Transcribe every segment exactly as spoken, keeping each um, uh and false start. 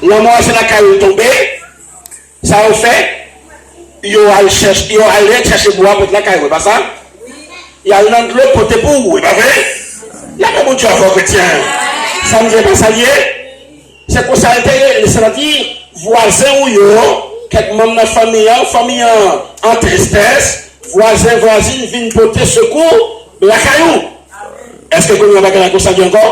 Lanmò a se lakay ou l tonbe. Sa yo fè? Yo al chèch, yo al ret chèche bwa pou lakay ou, e pa sa? Y al nan dlo pote pou ou, e pa vre? Lapè Bondye avè w, kretyen. Sa m di, e pa sa l ye? Se konsa l te ye, sètadi vwazen ou yo, kèk manm nan fanmi an, fanmi an an tristès, vwazen, vwazin vin pote sekou lakay ou. Èske kounye a bagay la konsa li ankò?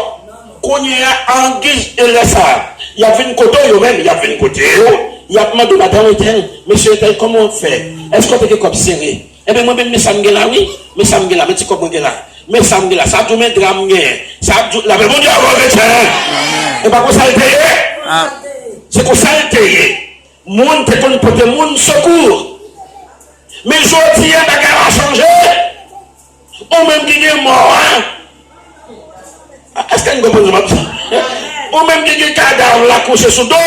Kounye a, an giz e lè sa a, y ap vin kote w yo menm, y ap vin kote w, y ap mande w, madanm entèl, mesye entèl, kòman w ap fè? Èske w te gen kòb sere? Ebyen, mwen menm, men sa m gen la, wi. Men sa m gen la, men ti kòb mwen gen la. Men sa m gen la. Sa ap di w men dra m genyen. Sa ap di w, lapè Bondye avè w, kretyen. E pa konsa l te ye? Se konsa l te ye. Moun te konn pote moun sekou. Men jodi a, bagay la chanje. Ou menm ki gen mò a, èske n konprann sa m ap di? Ou menm ki gen kadav la kouche sou do,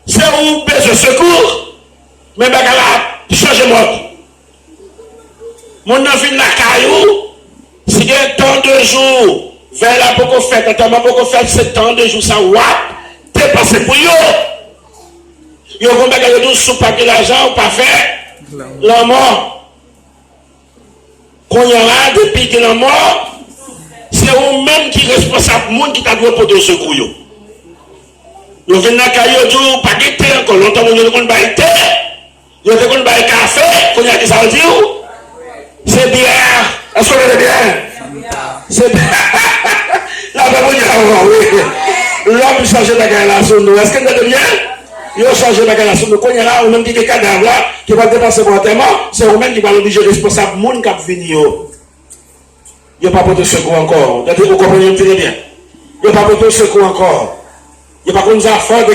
se ou bezwen sekou. Men bagay la ap chanje mòd. Moun nan vin lakay ou, si gen tan de jou, vèy la poko fèt, antèman poko fèt, se tan de jou sa w ap depanse pou yo. Yo gon bagay yo di w, si w pa gen lajan, ou pa fè lanmò. Kounye a la, depi gen lanmò, se ou menm ki responsab moun ki ta dwe pote w sekou yo. Yo vin lakay yo, di w pa gen te ankò. Lontan moun yo te konn bay te, yo te konn bay kafe, kounye a ki sa yo di w? Se byè. Èske w tande byen? Se lapè Bondye avè w, wi. Lòm chanje bagay la sou nou. Èske n tande byen? Yo chanje bagay la sou nou. Kounye a la, ou menm ki gen kadav la, ki pral depanse pou antèman, se ou menm ki pral oblije responsab moun k ap vini yo. Yo pa pote sekou ankò. Gade, ou konprann yo trè byen. Yo pa pote sekou ankò. Yo pa konn zafè